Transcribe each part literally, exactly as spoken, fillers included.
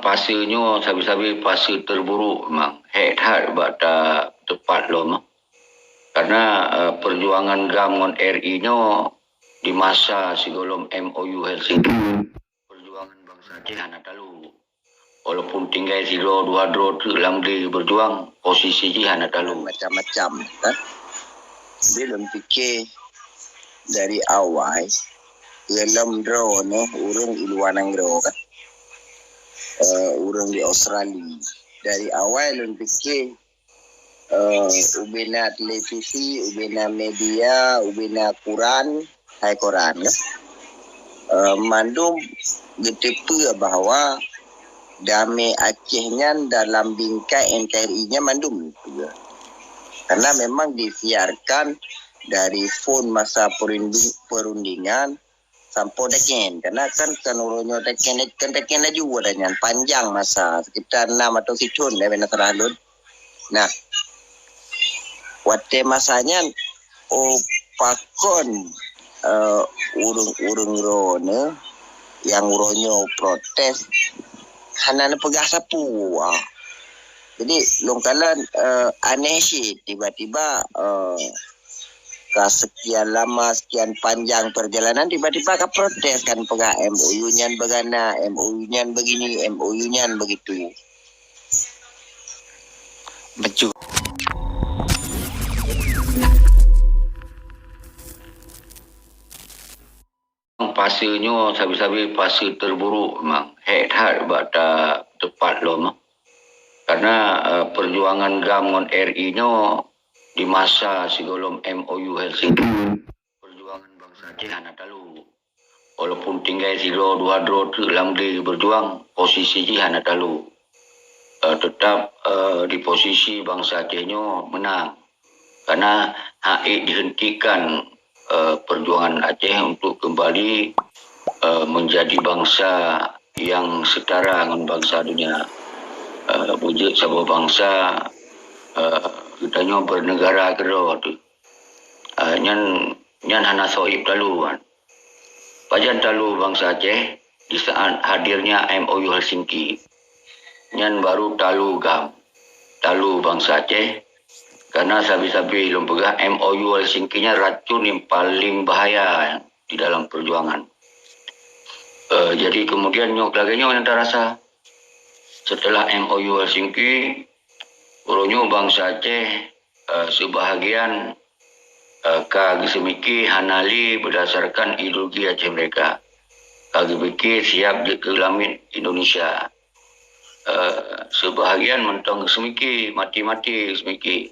Fase nyoe sabe-sabe fase terburuk memang. Hék that bak ta-, teumpat lom. Karena, eh, perjuangan GAM ngon R I nyoe di masa sigohlom M O U Helsinki, perjuangan bansa Aceh hana talu. Walaupun tinggai sidroe dua droe teuk lam glé berjuang, posisi jih hana talu. Macam-macam, kan? Jadi lôn pike dari awai, sigohlom droeneuh ureuëng i luwa nanggroe, kan? Eh, ureuëng di Australia. Dari awai lôn pike, eh, ubena televisi, ubena media, ubena koran, hai koran, kan? Eh, mandum geuteupeue bahwa damé Aceh nyan dalam bingkai N K R I nyan mandum. Karena memang disiarkan dari phon masa perunding-, perundingan sampoe dakén. Karena kan, kan uroe nyoe dakén, kan dakén laju ada nyan, panjang masa, sekitar enam atau tujuh tahun, eh, bak na salah lôn. Nah, watée masa nyan, oh, pakon, eh, ureuëng-ureuëng droeneuh nyang uroe nyoe protes hana neupeugah sapeue. Jadi, lôn kalon, eh, aneh cit, tiba-tiba, eh, ka sekian lama, sekian panjang perjalanan, tiba-tiba ka protes, kan, peugah M O U nyan beugana, M O U nyan begini, M O U nyan begitu. Betul. Fase nyoe sabe-sabe fase terburuk memang. Hék that bak ta-, teumpat lom. Karena, eh, perjuangan GAM ngon R I nyoe di masa sigohlom M O U Helsinki, perjuangan bansa Aceh hana talu. Walaupun tinggai sidroe dua droe teuk lam glé berjuang, posisi jih hana talu. Eh, tetap, eh, di posisi bansa Aceh nyoe menang. Karena hak ék dihentikan, eh, perjuangan Aceh untuk kembali, eh, menjadi bangsa yang setara ngon bangsa dunia. Eh, beujeuet saboh bangsa, eh, geutanyoe bernegara keudroe tu. Eh, nyan, nyan hana soib talu, kan. Pajan talu bansa Aceh di saat hadirnya M O U Helsinki. Nyan baru talu GAM, talu bansa Aceh. Karena sabe-sabe lôn peugah, M O U Helsinki nyan racun yang paling bahaya di dalam perjuangan. Eh, jadi kemudian nyoe lagée nyoe nyang tarasa. Setelah M O U Helsinki, uroe nyoe bansa Aceh, eh, sebahagian, eh, ka geuseumiki hana lé berdasarkan ideologi Aceh Merdeka. Ka geupike siab jeuet keu langét Indonesia. Eh, sebahagian mantong geuseumiki, maté-maté geuseumiki.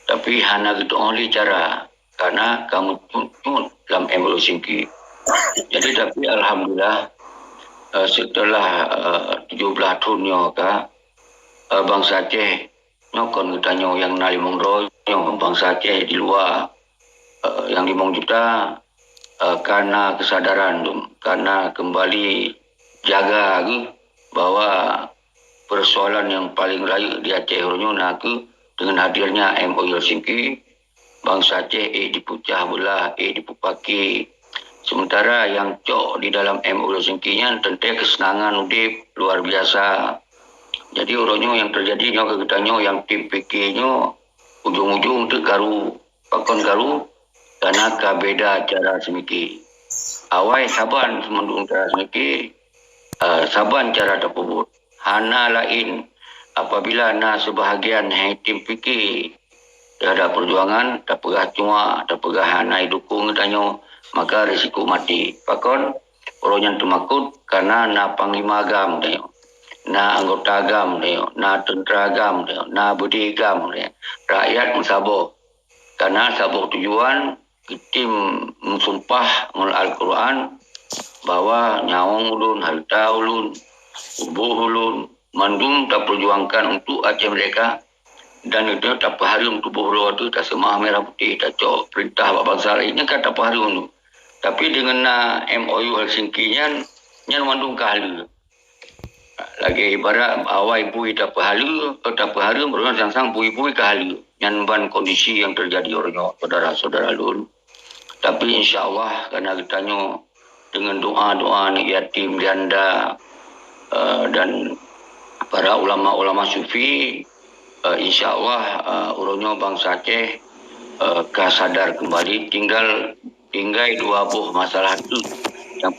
Tapi hana geutuoh lé cara, karena ka meutuet-tuet lam M O U Helsinki. Jadi, tapi alhamdulillah, eh, setelah, eh, tujoh blaih thon nyoe ka, eh, bansa Aceh nyoe kon geutanyoe nyang na limong droe nyoe, bansa Aceh di luwa, eh, nyang limong juta, eh, ka na kesadaran dum, ka na kembali jaga geuh bahwa persoalan yang paling rayeuk di Aceh uroe nyoe na kheueh dengan hadirnya M O U Helsinki, bansa Aceh ék dipeucah beulah, ék dipeupaké. Sementara nyang cok di dalam M O U Helsinki nyan teuntée keuseunangan udeb luar biasa. Jadi, uroe nyoe nyang teujadi nyoe keu geutanyoe nyang tim pike nyoe, ujong-ujong teuk karu. Pakon karu? Karena ka beda cara seumike. Awai saban mandum cara seumike, eh, saban cara tapeubuet. Hana laén apabila na seubahagian hai tim pike terhadap perjuangan, tapeugah cuak, tapeugah hana jidukong geutanyoe, maka risiko maté. Pakon? Uroe nyan teumakot karena na panglima GAM tanyoe, na anggota GAM tanyoe, na teuntra GAM tanyoe, na beudé GAM tanyoe. Rakyat meusaboh. Karena saboh tujuan, geutem meusumpah ngon Al-Quran bahwa nyawöng ulôn, hareuta ulôn, tuboh ulôn, mandum tapeujuangkan untuk Aceh Merdeka, dan itu tapeuhareuem tuboh droe teuh, taseumah merah putih, tacok peurintah bak bansa laén, nyan ka tapeuhareuem tu. Tapi deungon na M O U Helsinki nyan, nyan mandum ka haleue. Lagée ibarat awai bui tapeuhaleue, eh, tapeuhareuem, uroe nyoe sang-sang bui-bui ka haleue. Nyan ban kondisi nyang teujadi uroe nyoe, syedara-syedara lôn. Tapi insya Allah, karena geutanyoe deungon doa-doa aneuk yatim janda, eh, dan para ulama-ulama sufi, eh, insya Allah, eh, uroe nyoe bansa Aceh, eh, ka sadar kembali. Tinggal, tinggai dua boh masalah tu yang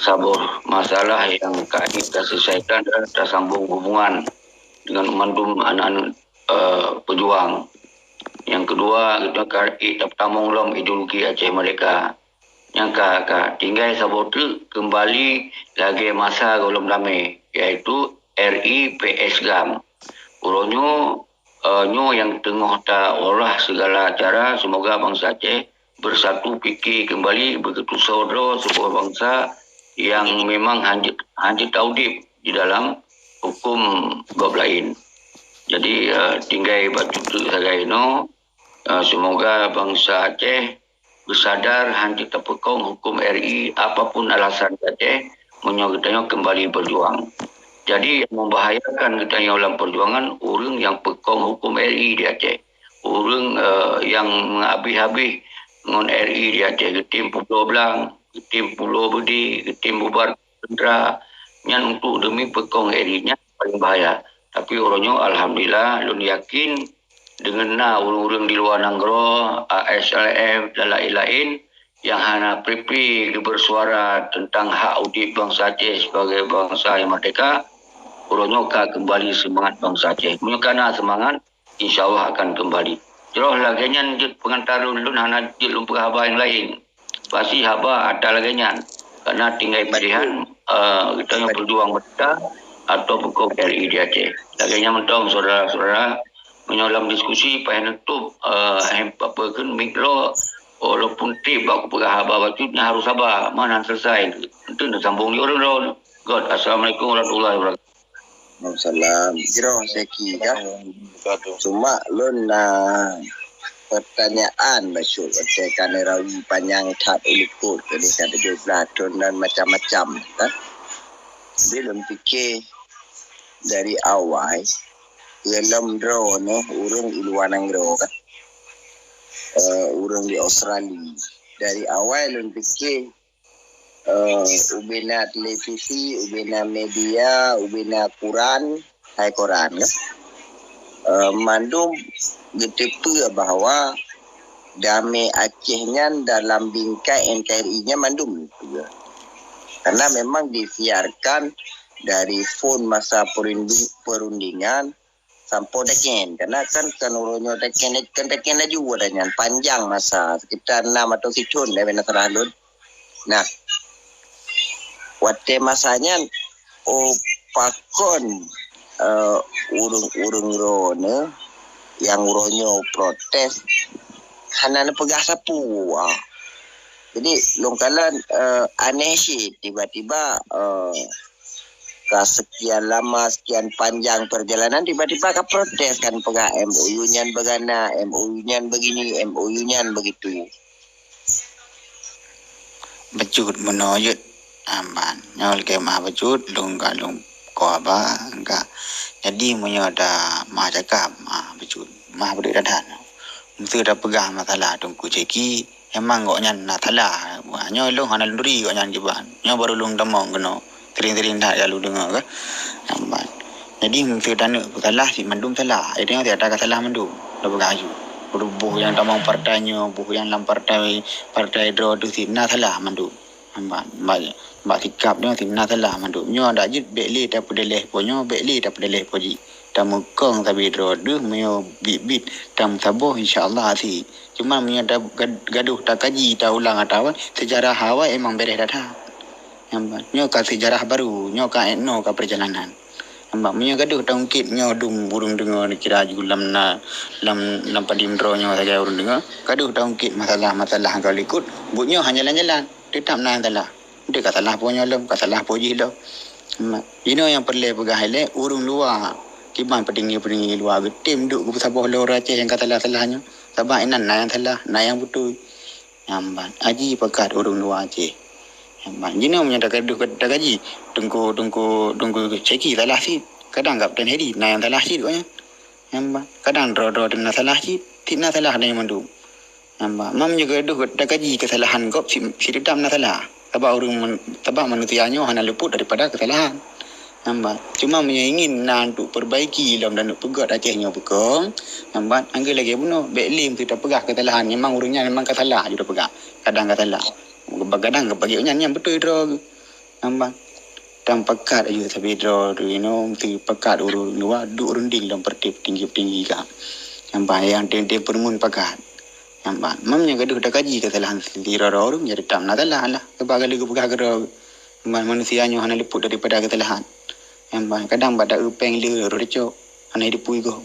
saboh masalah yang ka jeuet taselesaikan dan tasambong hubungan dengan mandum aneuk-aneuk, eh, pejuang. Yang kedua, kita ka jeuet tatamong lom ideologi Aceh Merdeka. Nyang ka, ka tinggai saboh teuk kembali lagée masa gohlom damé, yaitu R I P S GAM. Uroe nyoe, eh, nyoe nyang teungoh taolah segala cara, semoga bansa Aceh bersatu fikir kembali, begitu saudara sebuah bangsa yang memang hanjeuet, hanjeuet taudeb di dalam hukum gob laén. Jadi, eh, tinggai bacut teuk sagai inoe, eh, semoga bansa Aceh beusadar hanjeuet tapeukong hukum R I, apapun alasan Aceh, meunyoe geutanyoe kembali berjuang. Jadi, yang membahayakan geutanyoe lam perjuangan, ureuëng yang peukong hukum R I di Aceh. Ureuëng, eh, yang meuhabéh-habéh ngon R I di Aceh, geutem pulo blang, geutem pulo beudé, geutem bubar teuntara, nyan untuk demi peukong R I, nyan paling bahaya. Tapi uroe nyoe, alhamdulillah, lôn yakin deungon na ureuëng-ureuëng di luwa nanggroe, A S L F, dan laén-laén, yang hana pripri geubersuara tentang hak udeb bansa Aceh sebagai bansa yang merdeka, uroe nyoe ka kembali semangat bansa Aceh. Meunyoe ka na semangat, insya Allah akan kembali. Jroh lagée nyan jeuet pengantar lôn, lôn hana jeuet lôn peugah haba nyang laén. Pasti haba atra lagée nyan. Karena tinggai pilihan, eh, geutanyoe berjuang merdeka atau peukong R I di Aceh. Lagée nyan mantong, saudara-saudara, meunyoe lam diskusi paih neutup, eh, hem, apa kheun, mik droe, walaupun treb bak kupeugah haba bacut nyan harus saba, meunan selesai. Enteuk neusambong di ureuëng droe. Got, Assalamualaikum warahmatullahi wabarakatuh. Waalaikumsalam. Jroh seki ka. Cuma lôn na pertanyaan bacut, watée ka neurawi panyang that u likot, jadi ka tujoh blah thon dan macam-macam, kan. Jadi lôn pike dari awai, gohlom droeneuh ureuëng i luwa nanggroe, kan. Eh, ureuëng di Australia. Dari awai lôn pike, eh, ubena televisi, ubena media, ubena kuran, hai koran, kan. Eh, mandum geuteupeue bahwa damé Aceh nyan dalam bingkai N K R I nyan mandum. Karena memang disiarkan dari phon masa perunding-, perundingan sampoe dakén. Karena kan, kan uroe nyoe dakén, kan dakén laju uroe nyan, panjang masa, sekitar enam atau tujuh tahun dah bina salah lôn. Nah, watée masa nyan, oh, pakon, eh, ureuëng-ureuëng droeneuh nyang uroe nyoe protes hana neupeugah sapeue. Ah. Jadi, lôn kalon, eh, aneh cit, tiba-tiba, eh, ka sekian lama, sekian panjang perjalanan, tiba-tiba ka protes, kan, peugah M O U nyan beugana, M O U nyan begini, M O U nyan begitu. Bacut meunoe jeuet amban. Nyoe lagée mah bacut, lôn ka lôn ko haba, ka. Jadi meunyoe ta mah cakap, mah bacut, mah beudeuh that-that. Meuseu tapeugah masalah Teungku Syeki, emang gobnyan na salah. Nyoe lôn hana lôn turi gobnyan kiban. Nyoe barô lôn tamong keunoe. Sering-sering that ka lôn deungoe ka. Amban. Jadi meuseu taneuk peusalah, cit mandum salah. Ai tanyoe tiep-tiep ka salah mandum. Tapeugah aju. Boh nyang tamong partai nyoe, boh nyang lam partai, partai droe teuh cit na salah mandum. Bak, bak, bak sikap nyoe cit na salah mandum. Nyoe dak jeuet bék lé tapeudaléh po nyoe, bék lé tapeudaléh po jih. Tameukong sabe droe deuh meunyoe biet-biet tameusaboh, insya Allah hase. Cuma meunyoe ta-, gad-, gadoh takaji, taulang atawa seujarah awai emang béréh that-that. Nyoe ka seujarah baru, nyoe ka etno ka peurjalanan. Nyan bah, meunyoe gadoh taungkét nyoe dum ureuëng deungoe kira ju lam na, lam, lam padum droe nyoe sagai ureuëng deungoe, gadoh taungkét masalah-masalah nyang ka likot, buet nyoe hana jalan-jalan, teutap na nyang salah. Deuh ka salah po nyoe lom, ka salah po jih lom. Nyan bah, inoe nyang peureulée peugah ilée ureuëng luwa, kiban peutinggi-peutinggi luwa geutem duek geupeusaboh lé ureuëng Aceh nyang ka salah-salah nyoe. Sabab inan na nyang salah, na nyang beutôi. Nyan bah, aji pakat ureuëng luwa Aceh. Nyan bah, jinoe meunyoe takadoh takaji, Teungku, Teungku, Teungku Syeki salah cit, kadang Kapten Hedi na nyang salah cit gobnyan. Nyan bah, kadang droe-droe na salah cit, cit na salah nyang mandum. Nyan bah, meunyoe gadoh takaji keusalahan gob cit, cit teutap na salah. Sabab ureuëng men-, sabab manusia nyoe hana leuput daripada keusalahan. Nampak? Cuma meunyoe ingin na untuk perbaiki lom dan untuk peugöt Aceh nyoe beukong, nampak? Anggeuy lagèe bunoe, bèk lé meusti tapeugah keusalahan. Memang ureueng nyan memang ka salah ju tapeugah. Kadang ka salah. Kadang ka bagi nyan, nyan beutôi droe. Nampak? Dan pakat aju sabe droe tu, you know, meusti pakat ureueng luwa, duek runding lom peutinggi-peutinggi ka. Nampak? Nyang tem-tem peureumeun pakat. Nampak? Mam nyan gadoh takaji keusalahan sidroe-droe ureueng, jadi tam na salah lah. Sebab ka lheueh geupeugah keudroe. Memang manusia nyoe hana leuput daripada keusalahan. Nyang ban, kadang bak taeu péng le roh teucok, hana jiteupeue gob.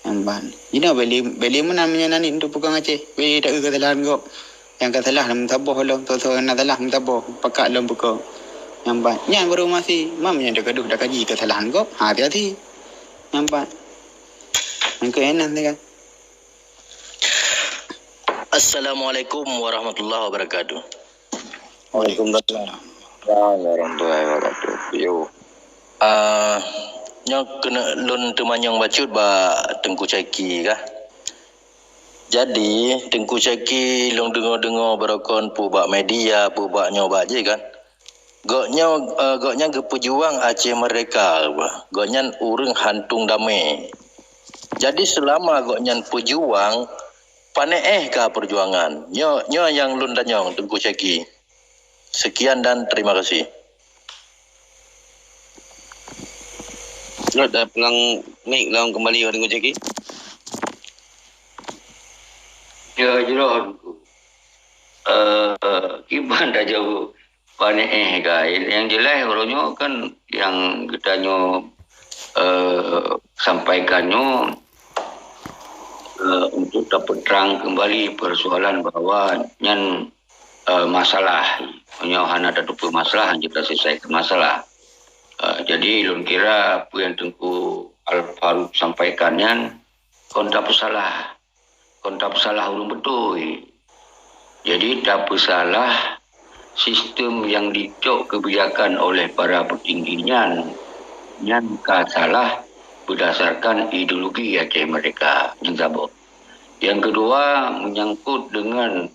Nyang ban, jinoe bèk lé, bèk lé meunan meunyoe na nit untuk peukong Aceh, bèk taeu keusalahan gob. Nyang ka salah meusaboh lom, soe-soe nyang na salah meusaboh, pakat lom peukong. Nyang ban, nyan baru maséh, ma meunyoe teugadoh takaji keusalahan gob, ha, hati-hati. Nyang ban. Nyang keu Enan teuka. Assalamualaikum warahmatullahi wabarakatuh. Waalaikumsalam warahmatullahi wabarakatuh. Yo. Ah, nyoe keuneuk lôn teumanyong bacut bak Teungku Syaki kah. Jadi, Teungku Syaki lôn deungoe-deungoe barokon peue bak media, peue bak nyoe bak jih kan. Gobnyoe, eh, gobnyan geupeujuang Aceh Merdeka, gobnyan ureueng hantom damé. Jadi, seulama gobnyan peujuang, pané éh ka peujuangan. Nyoe, nyoe nyang lôn tanyong, Teungku Syaki. Sekian dan terima kasih. Jroh, dah pegang mic lom kembali, Teungku Syaki. Ya, jroh. Eh, kiban tajaweueb. Pané éh, guys. Yang jelas, uroe nyoe kan yang geutanyoe, eh, sampaikan nyoe, eh, untuk tapeutrang kembali persoalan bahwa nyan, eh, masalah. Nyoe hana tateupeue masalah, hana taselesaikan masalah. Eh, jadi, lôn kira apa yang Teungku Al Faruq sampaikan nyan kon tapeusalah. Kon tapeusalah ureueng beutôi. Jadi, tapeusalah sistem yang dicok kebijakan oleh para petinggi nyan, nyan ka salah berdasarkan ideologi Aceh Merdeka. Nyan saboh. Yang kedua, menyangkut dengan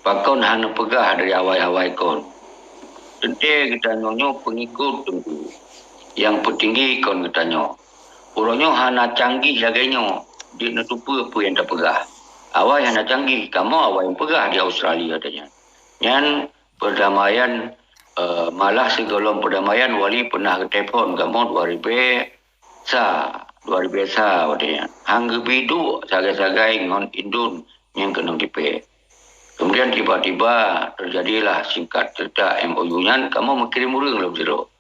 pakon hana peugah dari awai-awai kon. Teuntée geutanyoe nyoe peungikot Teungku. Yang petinggi kon geutanyoe. Uroe nyoe hana canggih lagée nyoe, jeuet neuteupeue peue nyang tapeugah. Awai hana canggih, kamoe awai nyang peugah di Australia watée nyan. Nyan perdamaian, eh, malah sigohlom perdamaian Wali pernah geutelepon kamoe dua ribée sa, dua ribée sa watée nyan. Han geubi duek sagai-sagai ngon indon nyang keunong tipée. Kemudian tiba-tiba terjadilah singkat cerita M O U nyan, kamoe meukirim ureuëng lom sidroe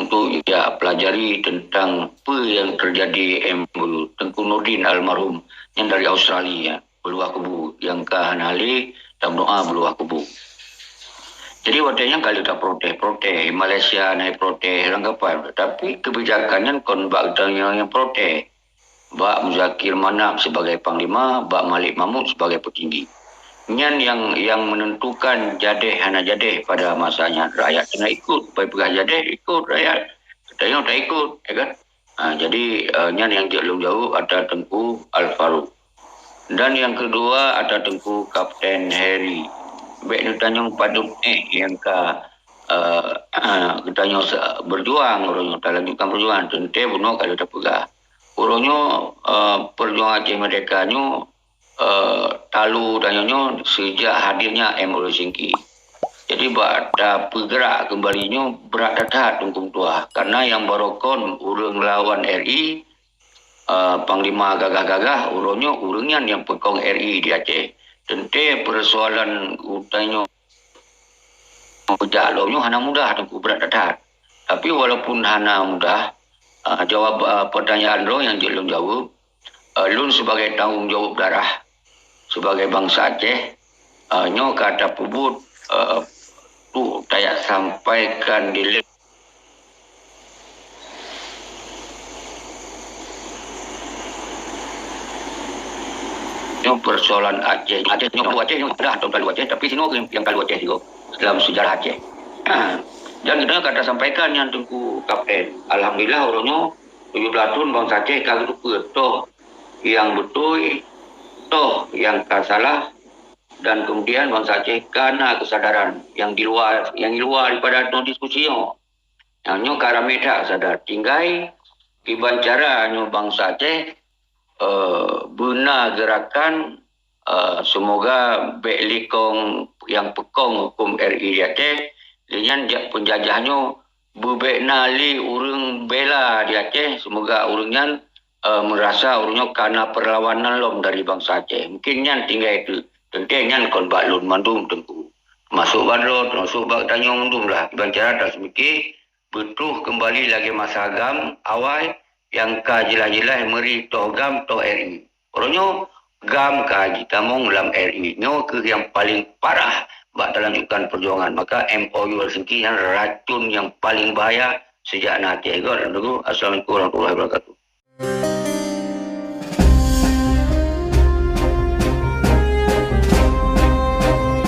untuk jak pelajari tentang peue nyang terjadi M O U. Teungku Nurdin almarhum nyang dari Australia, beuluwah kubu, nyang ka hana lé tameudoá beuluwah kubu. Jadi watée nyan ka lheueh taprotes-protes, Malaysia na protes, lam kapal. Tapi kebijakan nyan kon bak geutanyoe nyang protes. Bak Muzakir Manaf sebagai panglima, bak Malik Mahmud sebagai petinggi. Nyan nyang, nyang menentukan jadeh hana jadeh pada masa nyan. Rakyat keuneuk ikot, pai peugah jadeh ikot rakyat. Geutanyoe taikot, ya kan? Ha, jadi, eh, nyan nyang jeuet lôn jaweueb atra Teungku Al Faruq. Dan nyang keudua atra Teungku Kapten Heri. Bék neutanyong padub éh nyang ka, eh, geutanyoe sa-, berjuang, uroe nyoe talanjutkan perjuangan. Teuntée bunoe ka lheueh tapeugah. Uroe nyoe, eh, perjuangan Aceh Merdeka nyoe, eh, talu tanyoe nyoe sejak hadirnya M O U Helsinki. Jadi bak tapeugrak kembali nyoe brat that-that Teungku Meutuah. Karena nyang barokon ureuëng lawan R I, eh, panglima gagah-gagah, uroe nyoe ureuëng nyan nyang peukong R I di Aceh. Teuntée persoalan geutanyoe peujak lom nyoe hana mudah Teungku, brat that-that. Tapi walaupun hana mudah, eh, jawab, eh, pertanyaan droe nyang jeuet lôn jaweueb, eh, lôn sebagai tanggong jaweueb darah, sebagai bansa Aceh, eh, nyoe ka tapeubuet, eh, tu tajak sampaikan di le- Nyoe persoalan Aceh. Aceh nyoe, Aceh nyoe dah talu Aceh, tapi sinoe nyang talu Aceh juga dalam sejarah Aceh. Dan kita kata sampaikan nyan Teungku Kapten. Alhamdulillah, uroe nyoe tujuh belas thon bansa Aceh ka geuteupeue toh nyang beutôi, toh nyang ka salah, dan kemudian bansa Aceh ka na kesadaran yang di luar, yang di luar daripada nyoe diskusi nyoe. Nyang nyoe ka ramé that sadar. Tinggai kiban cara nyoe bansa Aceh, eh, beuna gerakan, eh, semoga bèk likong nyang peukong huköm R I di Aceh, lé nyan jak peunjajah nyoe beubèk na lé ureuëng bela di Aceh, semoga ureuëng nyan, eh, meurasa ureuëng nyoe ka na peurlawanan lom dari bansa Aceh. Mungkin nyan tinggai teuk. Teuntèe nyan kon bak lôn mandum teungku. Masôk bak droe, termasuk bak tanyoe mandum lah. Kiban cara taseumiké, peutroh keumbali lagèe masa GAM awai nyang ka jeulaih-jeulaih meuri toh GAM toh R I. Uroe nyoe GAM ka jitamong lam R I. Nyoe kheueh nyang paleng parah bak talanjutkan peujuangan. Maka M O U Helsinki nyan racun nyang paleng bahaya sejak na Aceh. Gét, Assalamualaikum warahmatullahi wabarakatuh.